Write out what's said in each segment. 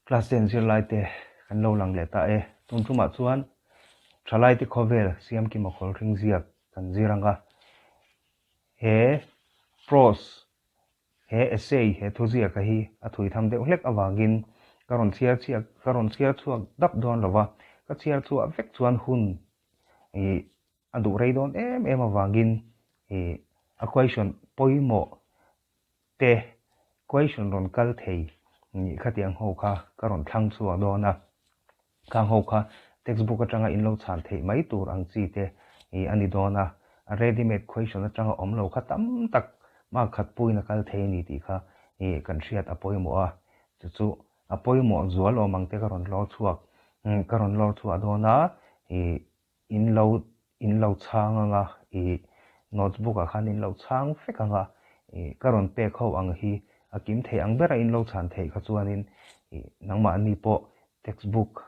Class ten zirlaite kan lo lang leh ta e. Tun tumah chuan thalaite khawvel Siamkima Khawlhring ziak kan zir ang a. He prose, he essay, he thuziaka hi a thui tham deuh hlek avangin ka rawn chhiar chhiak, ka rawn chhiar chhuak dap dawn lo va. Ka chhiar chhuah vek chuan hun ih a duh rei dawn em em avangin ih a question pawimawh te question rawn kal thei nih khatiang ho kha ka rawn thlang chhuak dawn a, khang ho kha textbook atanga in lo chhan theih mai tur ang chi te ih a ni dawn a, a ready made question atanga awm lo kha tam tak mark khat puiin a kal thei a ni tih kha ih kan hriat a pawimawh a, chu chu a pawimawh zual awm ang te ka rawn lawr chhuak ka rawn lawr chhuah dawn a ih In lo in lo chhang ang a, i notebook ah khan in lo chhang vek ang a, i ka rawn pek ho ang hi a kim thei ang bera in lo chhan theih kha chuanin i nangmahni pawh textbook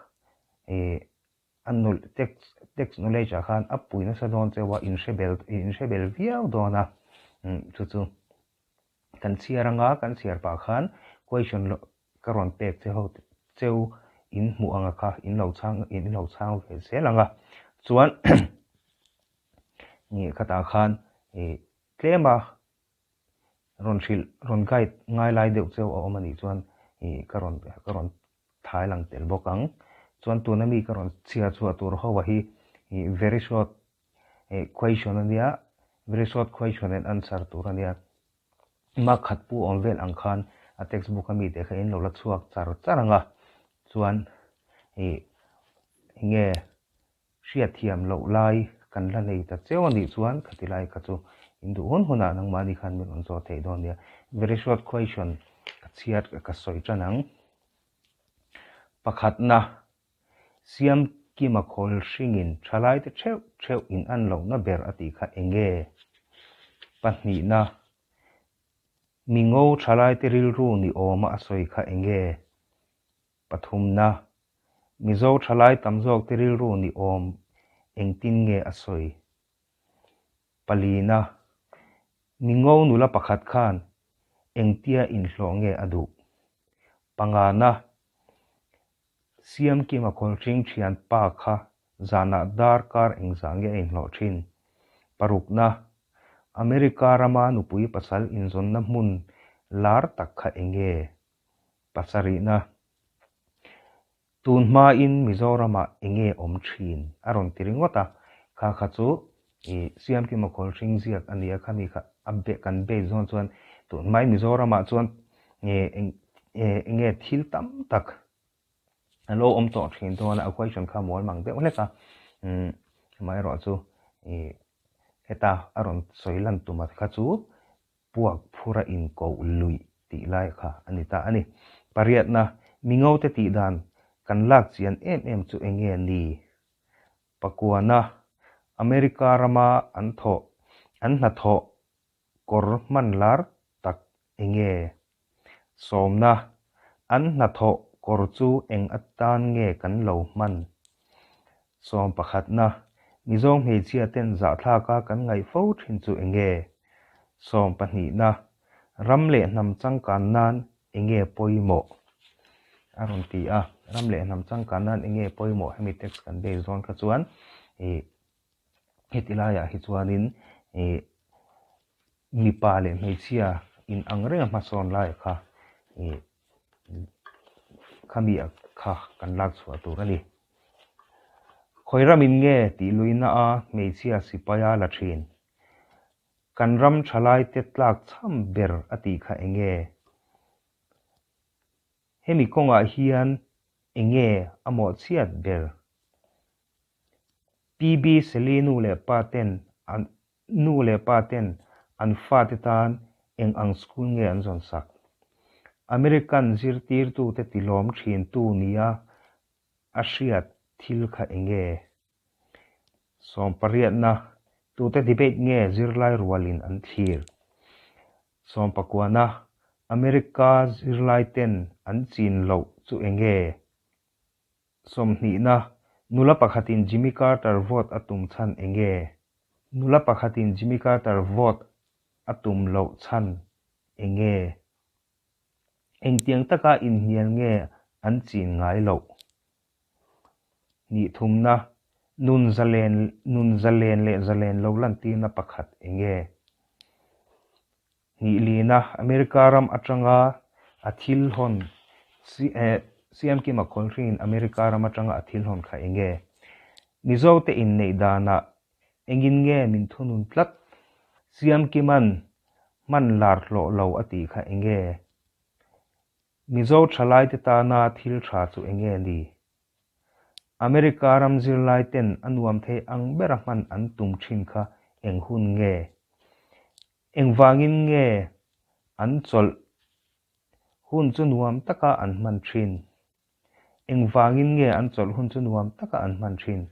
i a text text knowledge ah khan a pui nasa dawn cheu a, in hre bel in hre bel viau dawn a, chu chu kan chhiar ang a, kan chhiar pah khan question Ka rawn pek che ho cheu in hmuh anga kha in lo chhang in lo chhang ve zel ang a. Chuan nih khatah khan ih tlema rawn hrilh rawn guide ngai lai deuh cheu a awm a nih chuan ih ka rawn ka rawn thai lang tel bawk ang. Chuan tuna mi ka rawn chhiar chhuah tur ho a hi ih very short ih question a nia very short question and answer tur a nia. Mark khat pu awm vel ang khan a textbook a mite kha in lo la chhuak char char ang a, chuan ih enge hriatthiam loh lai kan la nei ta cheu a nih chuan khati lai kha chu in duh hun hunah nangmahni khan min rawn zawt theih dawn nia. Very short question ka chhiar ka sawi tan ang. Pakhatna, Siamkima Khawlhringin thalaite theuh theuh in an lohna ber a tih kha enge? Pahnihna, Mingo thalaite rilru ni awma a sawi kha enge? Pathumna, Mizo thalai tam zawkte rilru ni awm engtin nge a sawi? Palina, Mingo nula pakhat khan engtia inhlawh nge a duh? Pangana, Siamkima Khawlhring thian pa kha zanah darkar engzah nge a inhlawh thin? Parukna, America rama nupui pasal inzawnna hmun lar tak kha enge? Pasarihna, Tun hmain Mizoramah enge awm thin? a rawn ti ringawt a, kha kha chu i Siamkima Khawlhring ziak a nia khami kha a kan base zawn chuan tun hmain Mizoramah chuan enge thil tam tak a lo awm tawh thin dawn a, a question kha mual mang deuh hlek a, amaherawh chu heta a rawn sawi lan tum a kha chu puak phura inkoh luih tih lai kha a ni ta a ni. Pariatna, Mingote tih dan kan lak chian em em chu enge ni? Pakuana, America rama an thawh an hnathawh kawr hman lar tak enge? Sawmna, An hnathawh kawr chu eng atan nge kan lo hman? Sawm pakhatna, Mizo hmeichhia ten zahthlaka kan ngaih fo thin chu enge? Sawm pahnihna, Ram leh hnam changkan nan enge pawimawh? A rawn ti a, ram leh hnam changkan nan enge pawimawh hemi text kan base dawn kha chuan ih heti laiah hi chuanin ih mipa leh hmeichhia in ang renga hmasawn lai kha ih khami kha kan lak chhuah tur a ni. Khawi ramin nge tih luihna a hmeichhia sipaia la thin? Kan ram thalaite tlak chham ber a tih kha enge? Hemi kawngah hian enge a mawhchhiat ber? PB Seli nu leh pa ten an nu leh pa ten an fate tan eng ang school nge an zawn sak? American zirtirtute tilawm thintu nia a hriat thil kha enge? Sawmpariatna, Tute debate nge zirlai rualin an thlir? Sawmpakuana, America zirlaiten an chin loh chu enge? Sawmhnihna, Nula pakhatin Jimmy Carter vote a tum chhan enge? Nula pakhatin Jimmy Carter vote a tum loh chhan enge? Engtiang taka inhnial nge an chin ngai loh? Hnih thumna, Nun zalen nun zalen leh zalen lo lantirna pakhat enge? Hnih lina, America ram atanga a thil hawn Siamkima Khawlhringin America ram atanga a thil hawn kha enge? Mizote inneih danah engin nge min thunun tlat? Siamkiman hman lar hlawh lo a tih kha enge? Mizo thalaite tana thil tha chu enge ni? America ram zirlai ten a nuam thei ang bera hman an tum thin kha eng hun nge? Engvangin nge an chawlh hun chu nuam taka an hman thin? Engvangin nge an chawlh hun chu nuam taka an hman thin?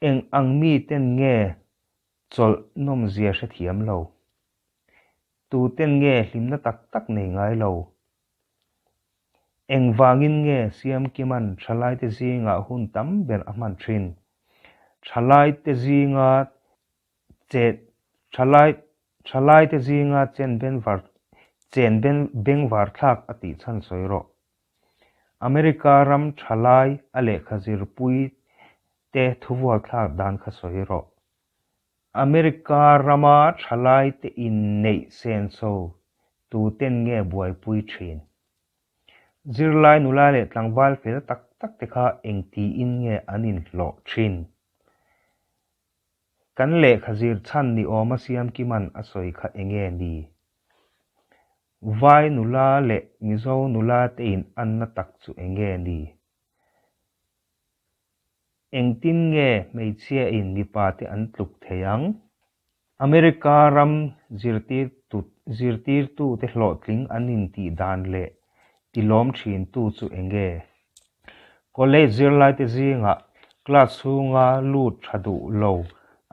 Eng ang mi ten nge chawlh nawmzia hrethiam lo? Tuten nge hlimna tak tak nei ngai lo? Engvangin nge Siamkiman thalaite zingah hun tam ber a hman thin? Thalaite zinga che thalai thalaite zinga chen benvar chen ben bengvar thlak a tih chhan sawi rawh. America ram thalai a lehkha zirpui te thuvual thlak dan kha sawi rawh. America rama thalaite inneih senso tuten nge buaipui thin? Zirlai nula leh tlangval fel tak tak te kha engtiin nge an inhlawh thin? Kan lehkha zir chhan ni awma Siamkiman a sawi kha enge ni? Vai nula leh Mizo nula te in anna tak chu enge ni? Engtin nge hmeichhia in mipa te an tluk thei ang? America ram zirtirtu te hlawhtling an intih dan leh tilawm thintu chu enge? College zirlaite zingah class chhunga lut tha duh lo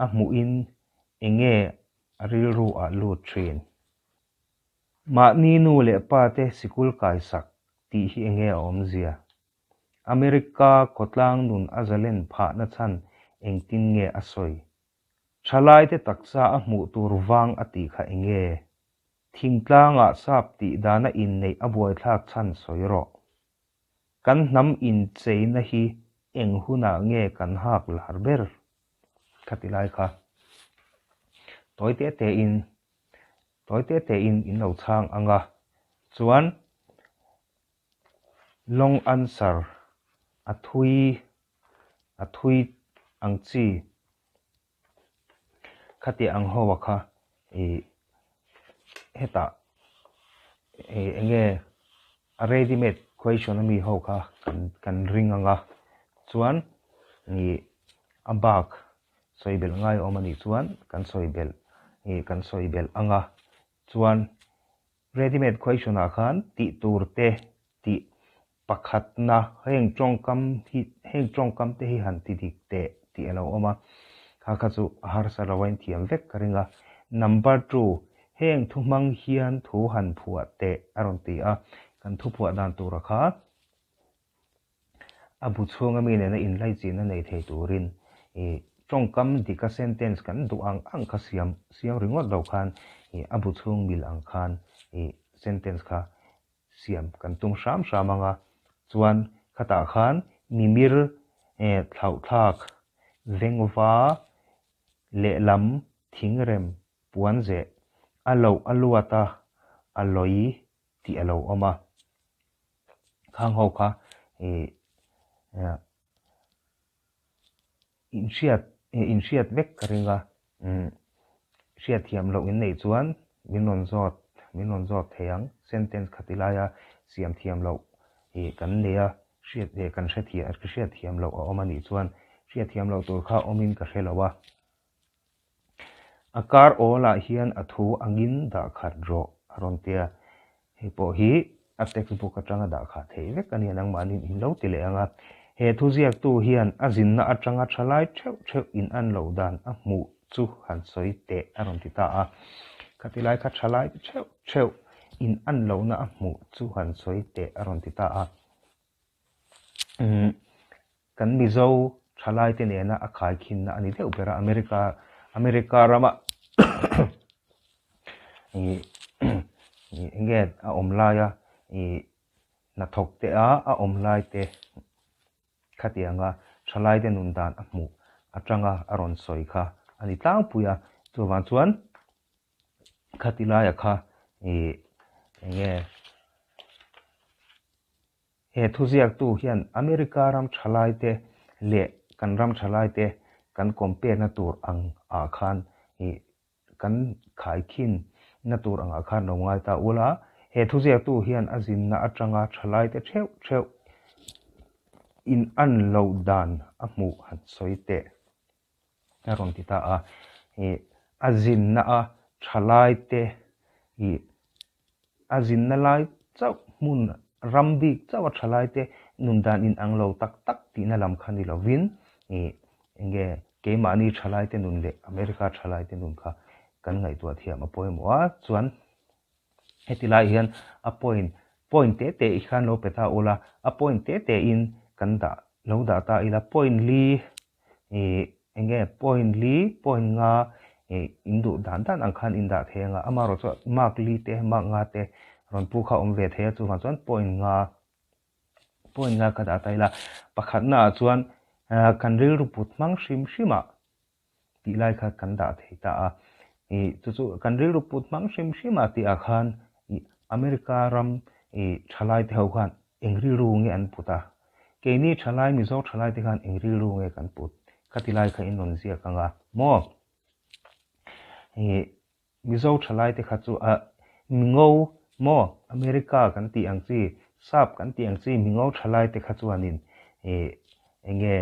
a hmuhin enge a rilru ah lut thin? Mahni nu leh pa te sikul kaisak tih hi enge a awmzia? America khawtlang nun a zalen phahna chhan engtin nge a sawi? Thalaite taksa a hmuh tur vang a tih kha enge? Thingtlangah sap tih dana inneih a buaithlak chhan sawi rawh. Kan hnam incheina hi eng hunah nge kan hak lar ber? Khati lai kha tawi te tein tawi te tein in lo chhang ang a, chuan long answer a thui a thui ang chi khati ang ho a kha ih hetah ih eng nge a ready made question ami ho kha kan kan ring ang a chuan ih a bak sawi belh ngai awm anih chuan kan sawi belh ih kan sawi belh ang a chuan ready made question ah khan tih tur te tih Pakhatna, heng tawngkam hi heng tawngkam te hi han ti dik teh tih a lo awm a, kha kha chu a harsa lo a inthiam vek ka ring a. Number two, heng thu hmang hian thu han phuah teh a rawn ti a, kan thu phuah dan tura kha a bu chhunga mi nena inlaichinna nei thei turin ih tawngkam dika sentence kan duh ang ang kha siam siam ringawt lo khan ih a bu chhung mil ang khan ih sentence kha siam kan tum hram hram ang a, chuan khatah khan mimir thlauhthlak vengva lehlam thingrem puanzeh a loh a luat a, a lawi tih a lo awm a, khang ho kha ih Inhriat inhriat vek ka ring a, umm hriatthiam loh in neih chuan min rawn zawt min rawn zawt thei ang. Sentence khati laia siam thiam loh ih kan nei a, hriat eh kan hrethiam ka hriatthiam loh a awm a nih chuan hriatthiam loh tur kha awmin ka hre lo a. A kar awlah hian a thu angin dah khat rawh a rawn ti a, hei pawh hi a textbook atanga dah khah theih vek a nia nangmahni in lo ti leh ang a. He thuziaktu hian a zinna atanga thalai theuh theuh in an loh dan a hmuh chu han sawi teh a rawn ti ta a. Khati lai kha thalai theuh theuh in an lohna a hmuh chu han sawi teh a rawn ti ta a. Kan Mizo thalaite nena a khaikhinna a ni deuh ber a, America America rama ih eng nge a awm laia ih hnathawk te a a awm lai te khatianga thalaite nun dan a hmuh atanga a rawn sawi kha a ni tlangpui a. Chuvang chuan khati laia kha ih enge he thuziaktu hian America ram thalaite leh kan ram thalaite kan compare na tur ang ah khan ih kan khaikhin na tur angah khan lo ngai ta ula, he thuziaktu hian a zinna atanga thalaite theuh theuh in an loh dan a hmuh han sawi teh a rawn ti ta a. Ih a zinna a thalaite ih a zinna lai chauh hmun ram bik chauh a thalaite nun dan in ang lo tak tak tihna lam kha ni lovin ih enge keimahni thalaite nun leh America thalaite nun kha kan ngaihtuah thiam a pawimawh a, chuan heti lai hian a point point te te khan lo pe ta ula, a point te te in kan dah lo dah ta ila point li Ih enge point li point nga ih in duh dan dan ang khan in dah thei anga amaherawh chu mark li te mark nga te rawn pu kha a awm ve thei a chuvang chuan point nga point nga ka dah ta ila pakhatna ah chuan kan rilru put hmang hrim hrim ah tih lai kha kan dah thei ta a ih chu chu kan rilru put hmang hrim hrim ah tih ah khan ih America ram ih thalai te ho khan eng rilru nge an put a Keini thalai Mizo thalai te khan eng rilru nge kan put? Ka ti lai kha in rawn ziak ang a maw? Ih Mizo thalai te kha chu a mingo maw America kan tih ang chi sap kan tih ang chi mingo thalai te kha chuanin ih enge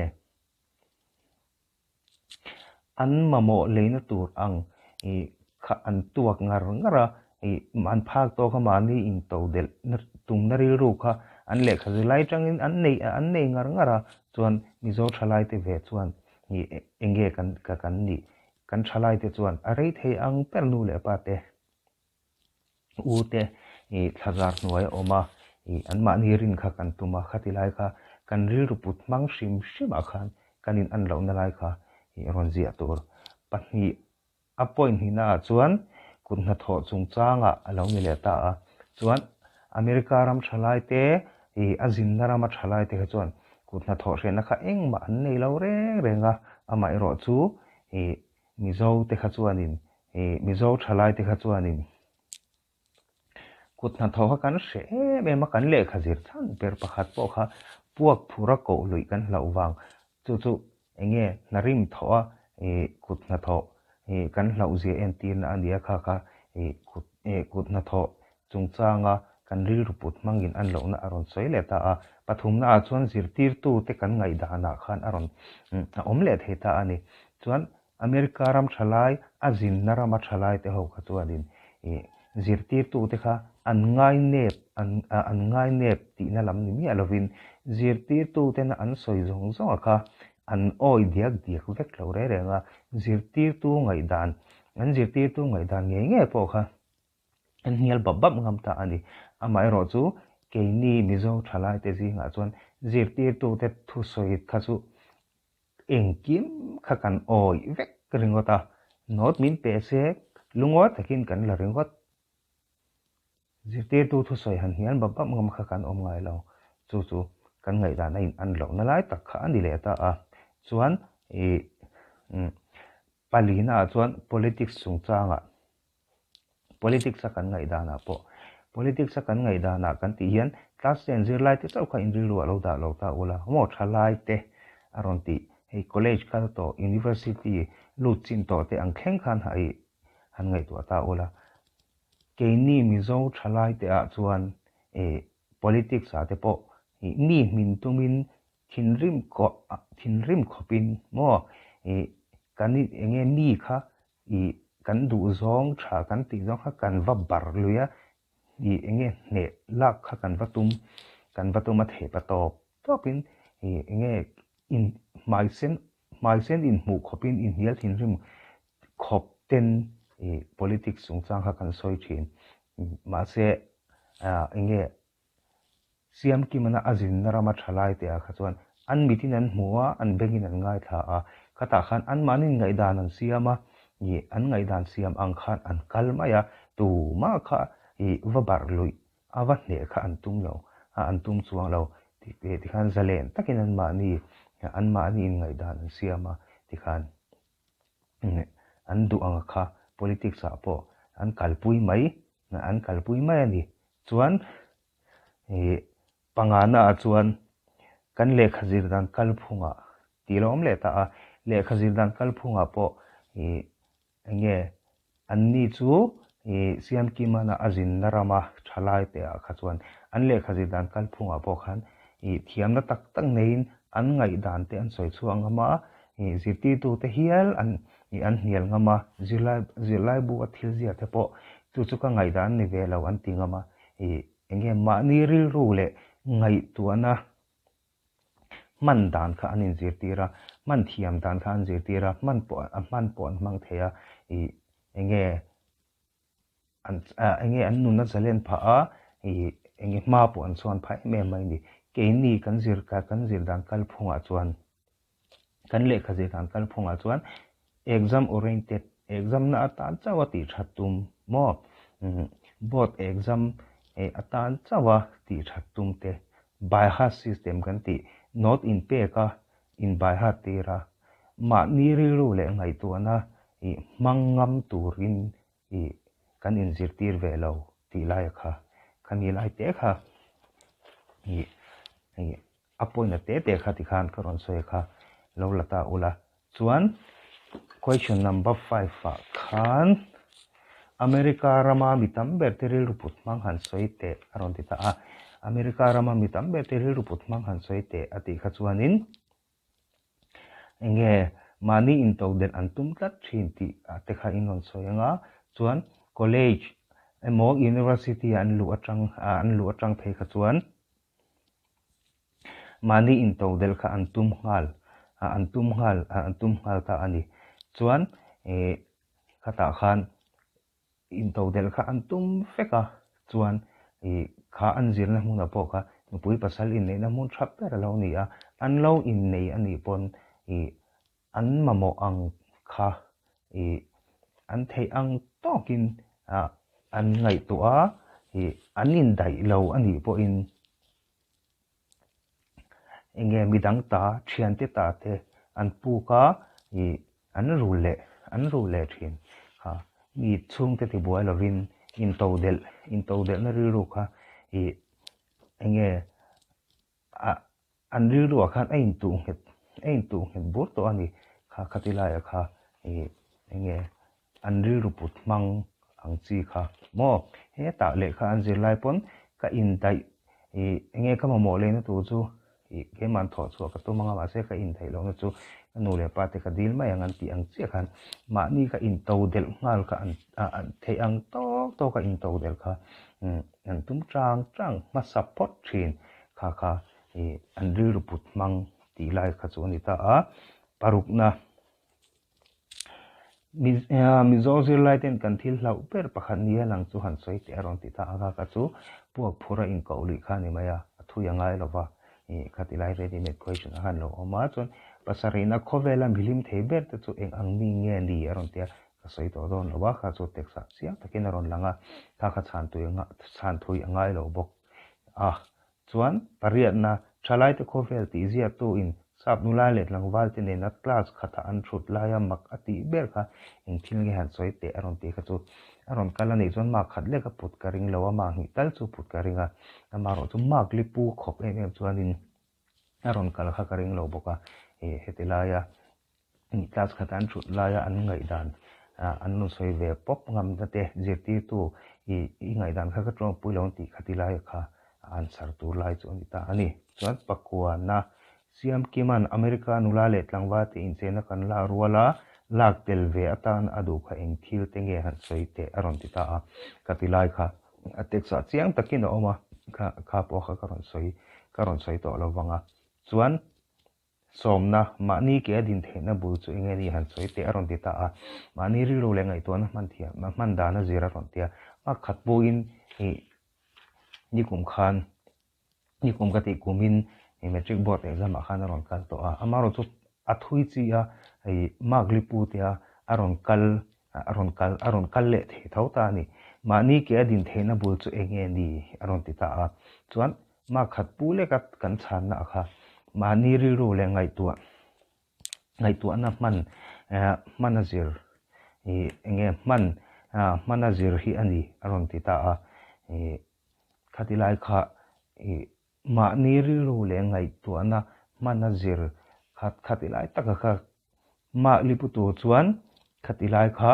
An mamawh leina tur ang ih kha an tuak ngar ngar a, ih an phak tawk a mahni into delh na tumna rilru kha an lehkha zilai tangin an nei an nei ngar ngar a, chuan Mizo thalaite ve chuan ih enge kan ka kan nih kan thalaite chuan a rei thei ang ber nu leh pa te. U te ih thlazar hnuai a awm a, ih anmahni rin kha kan tum a, khati lai kha kan rilru put hmang hrim hrim ah khan kan in an lohna lai kha ih rawn ziah tur. Pahnih a point hnihna ah chuan kut hnathawh chungchangah a lo ni leh ta a, chuan America ram thalai te ih a zinna rama thalai te kha chuan kut hnathawh hriatna kha engmah an nei lo reng reng a, amaherawh chu ih Mizo te kha chuanin Ih Mizo thalai te kha chuanin kut hnathawh kha kan hreh em em a, kan lehkha zir chhan ber pakhat pawh kha puak phur a koh luih kan hlauh vang. Chu chu eng nge hna rim thawh a ih kut hnathawh ih kan hlauh zia entirna a nia kha kha ih kut ih kut hnathawh chungchanga kan rilru put hmangin an lohna a rawn sawi leh ta a. Pathumna ah chuan zirtirtute kan ngaihdanah khan a rawn a awm leh thei ta a ni. Chuan America ram thalai, a zinna rama thalai te ho kha chuanin ih zirtirtute kha an ngainep an an ngainep tihna lam ni miah lovin zirtirtutena an sawi zawng zawnga kha an awi diak diak vek lo reng reng a, zirtirtu ngaihdan an zirtirtu ngaihdan ngei ngei pawh kha an hnial bap bap ngam ta a ni. Amaherawh chu keini Mizo thalaite zingah chuan zirtirtute thusawi kha chu Engkim kha kan awih vek ringawt a, note min pe se lungawi takin kan la ringawt. Zirtirtu thusawi han hnial bap bap ngam kha kan awm ngai lo. Chu chu kan ngaihdan a in an lohna lai tak kha a ni leh ta a. Chuan ih palina ah chuan politics chungchangah Politics a kan ngaihdanah pawh Politics a kan ngaihdanah kan tih hian class ten zirlai te chauh kha in rilru ah lo dah lo ta ula maw thalai te a rawn tih hei college kal tawh university lut chin tawh te ang thleng khan hei han ngaihtuah ta ula keini Mizo thalai te ah chuan eh politics ah te pawh mi hmin tumin thinrim thinrim khawpin maw eh kan enge mi kha Ih, kan duh zawng tha kan tih zawng kha kan va bar lui a, ih enge hneh lak kha kan va tum, kan va tum a thei pa tawp tawpin ih enge in hmai sen hmai sen inhmuh khawpin inhnial thinrim khawp ten ih politics chungchang kha kan sawi thin. Mahse ah enge Siamkimana a zinna rama thalai te ah kha chuan an mitin an hmu a, an bengin an ngaithla a, khatah khan anmahni ngaihdan an siam a, ih an ngaihdan siam ang khan an kal mai a, tumah kha ih va barh luih a va hneh kha an tum lo. an tum chuang lo. Tikhan zalen takin anmahni anmahni inngaihdan an siam a, tikhan an duh ang kha politics ah pawh an kalpui mai an kalpui mai a ni. Chuan ih pangana ah chuan kan lehkha zir dan kalphungah tih lo awm leh ta a, lehkha zir dan kalphungah pawh ih Enge anni chu i Siamkimana a zinna rama thalai te ah kha chuan an lehkha zir dan kalphungah pawh khan i thiamna tak tak neiin an ngaihdan te an sawi chhuak ngam a, i zirtirtu te hial an i an hnial ngam a, zirlai zirlai bu a thil ziah te pawh chu chu ka ngaihdan a ni ve lo an ti ngam a, i enge mahni rilru leh ngaihtuahna Hman dan kha an inzirtir a, hman thiam dan kha an zirtir a, hman pawh a hman pawh an hmang thei a, ih enge an enge an nun a zalen phah a, ih enge hma pawh an chhuan phah em em mai a ni. Keini kan zir kan zir dan kalphungah chuan kan lehkha zir dan kalphungah chuan exam oriented exam na atan chauh a tih that tum maw board exam atan chauh a tih that tum te by heart system kan tih note in pek a in by heart tir a mahni rilru leh ngaihtuahna ih hmang ngam turin ih kan inzirtir ve lo tih lai kha khami lai te kha ih ih A point a te te kha tikhan ka rawn sawi kha lo la ta ula. Chuan question number 5 ah khan America rama mi tam ber te rilru put hmang han sawi teh a rawn ti ta a. America rama mi tam ber te rilru put hmang han sawi teh a tih kha chuanin enge mahni intodelh an tum tlat thin tih te kha in rawn sawi anga chuan college emaw university an luh atang an luh atang phei kha chuan Mahni intodelh kha an tum nghal, an tum nghal, an tum nghal ta a ni. Chuan eh khatah khan intodelh kha an tum vek a, chuan ih kha an zirna hmunah pawh kha nupui pasal inneihna hmun tha ber a lo ni a, an lo innei a nih pawn ih an mamawh ang kha ih an theih ang tawkin ah an ngaihtuah a, ih an indaih lo a nih pawhin enge midang ta thiante ta te an puk a, ih an rul leh an rul leh thin kha mi chhungte tibuai lovin intodelh intodelhna rilru kha ih enge ah An rilruah khan a intuh nghet a intuh nghet bur tawh a ni. Kha khati laiah kha ih enge an rilru put hmang ang chi kha maw? Hetah lehkha an zir lai pawn ka indaih ih enge ka mamawh lehna tur chu ih keimah an thawh chhuah ka tum anga mahse ka indaih lohna chu ka nu leh pa te ka dil mai ang an tih ang chiah khan mahni ka into delh nghal kha an an theih ang tawk tawk a into delh kha an tum chang chang hmasa phawt thin. Kha kha ih an rilru put hmang tih lai kha chu a ni ta a. Parukna, Mizo zirlai ten kan thil hlauh ber pakhat nia lang chu han sawi teh a rawn ti ta a. Kha kha chu puak phur a inkoh luih kha a ni mai a, a thui a ngai lo va. Ih khati lai ready made question a han lo awm a. Chuan pasarihna khawvela mihlim thei ber te chu eng ang mi nge ni a rawn ti a. Ka sawi tawh dawn lo a, kha chu text ah chiang takin a rawn lang a. Kha kha chhan thui a ngai lo bawk. A, chuan pariatna, thalaite khawvel tih ziaktuin sap nula leh tlangvalte nena class khatah an thut laia mak a tih ber kha eng thil nge han sawi teh a rawn tih kha chu a rawn kal a nih chuan mark khat lek a put ka ring lo a, mark hnih tal chu put ka ring a, amaherawh chu mark li pu khawp em em chuanin a rawn kal kha ka ring lo bawk a, heti laia Class khat an thut laia an ngaihdan an rawn sawi ve pawp ngamna te zirtirtu i i ngaihdan kha ka tawngpui lo tih khati lai kha answer tur lai chu a ni ta a ni. Chuan Pakuana Siamkima'n America nula leh tlangval te inchena kan lak rual a, lak tel ve atan a duh kha eng thil te nge han sawi teh a rawn ti ta a. Khati lai kha a text ah chiang takin a awm a, kha kha pawh kha ka rawn sawi ka rawn sawi tawh lo vang a. Chuan Sawmna, mahni ke a din theihna bul chu enge ni han sawi teh a rawn ti ta a. Mahni rilru leh ngaihtuahna hman thiam, hman dan a zir a rawn ti a. A khat pawhin ih nikum khan, nikum ka tih kumin matric board exam ah khan a rawn kal tawh a. Amaherawh chu a thui chi a, ih mark li pu tia a rawn kal, a rawn kal, a rawn kal leh thei tho ta a ni. Mahni ke a din theihna bul chu enge ni a rawn ti ta a. Chuan. Mark khat pu leka kan chhanna a kha mahni rilru leh ngaihtuah ngaihtuahna hman hman a zir ih eng nge hman hman a zir hi a ni a rawn ti ta a. Ih khati lai kha ih mahni rilru leh ngaihtuahna hman a zir khat khati lai taka kha mark li pu tur chuan khati lai kha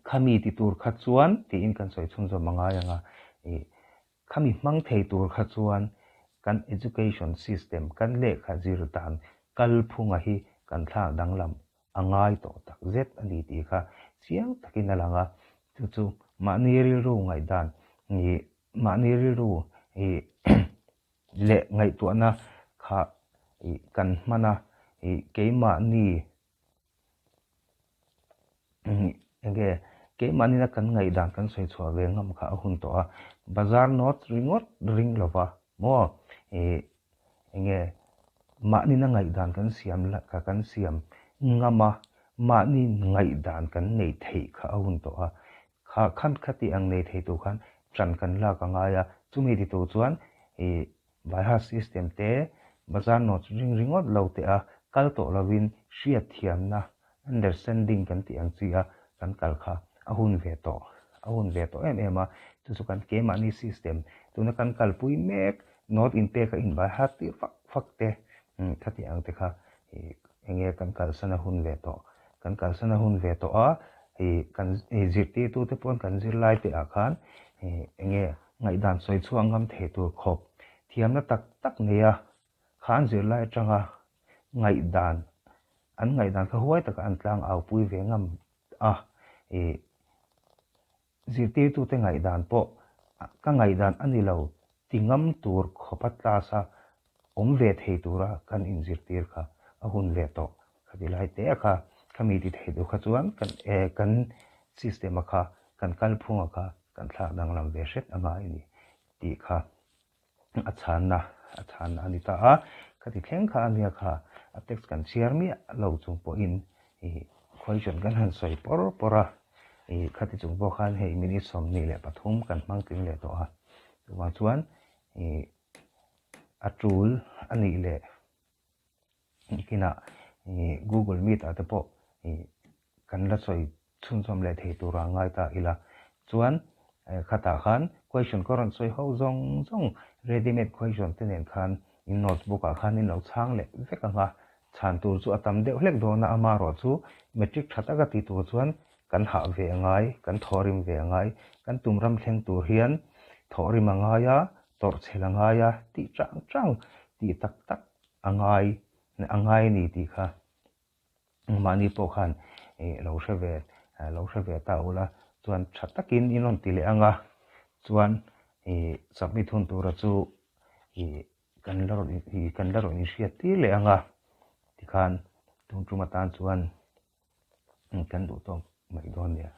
Khami ti tur kha chuan tiin kan sawi chhunzawm a ngai ang a, ih khami hmang thei tur kha chuan kan education system, kan lehkha zir dan kalphunga hi kan thlak danglam a ngai tawh tak zet a ni tih kha chiang takin a lang a, chu chu mahni rilru ngaihdan ih mahni rilru ih leh ngaihtuahna kha ih kan hman a, ih keimahni Enge keimahni na kan ngaihdan kan sawi chhuah ve ngam kha a hun tawh a, bazar note ringawt ring lova maw ih enge mahni na ngaihdan kan siam la ka kan siam ngam a, mahni ngaihdan kan neih theih kha a hun tawh a, kha khan khati ang nei thei tur khan ṭan kan lak a ngai a, chumi ti tur chuan ih Baiha system te bazar notes ring ringawt lo teh a, kal tawh lovin hriatthiamna, understanding kan tih ang chi a kan kal kha a hun ve tawh, a hun ve tawh em em a, chu chu kan keimahni system tuna kan kalpui mek note inpek a inbaiha tir fak fak te khati ang te kha enge kan kalsan a hun ve tawh, kan kalsan a hun ve tawh a, kan zirtirtute pawn kan zirlai te ah khan enge Ngaihdan sawi chhuah ngam thei tur khawp thiamna tak tak neia khan zirlai atanga ngaihdan an ngaihdan kha huai taka an tlang au pui ve ngam a. Ih zirtirtute ngaihdan pawh ka ngaihdan a ni lo ti ngam tur khawpa class a awm ve thei tura kan inzirtir kha a hun ve tawh. Khati lai te a kha khami ti thei tur kha chuan kan kan system a kha kan kalphung a kha kan thlak danglam ve hret a ngai a ni tih kha a chhanna a chhanna a ni ta a. Khati thleng kha a nia kha a text kan chhiar miah lo chung pawhin ih question kan han sawi pawr pawr a, ih khati chung pawh khan hei minute 23 kan hmang tling leh tawh a. Chuvang chuan ih a tul a nih leh Nikinah Google Meet ah te pawh kan la sawi chhunzawm leh thei tura ngai ta ila. Chuan khatah khan question ka rawn sawi ho zawng zawng ready made question te nen khan in notebook ah khan in lo chhang leh vek ang a. Chhan tur chu a tam deuh hlek dawn a, amaherawhchu matric tha taka ti tur chuan kan hah ve a ngai, kan thawhrim ve a ngai. Kan tum ram thleng tur hian thawhrim a ngai a, tawrhchhel a ngai a, tih chang chang tih tak tak a ngai a ngai a ni tih kha mahni pawh khan ih lo hre ve lo hre ve ta ula chuan tha takin in rawn ti leh ang a chuan ih submit hun tura chu ih kan la rawn ih kan la rawn inhriat tir leh ang a tikhan tum tum atan chuan kan duh tawk mai dawn nia.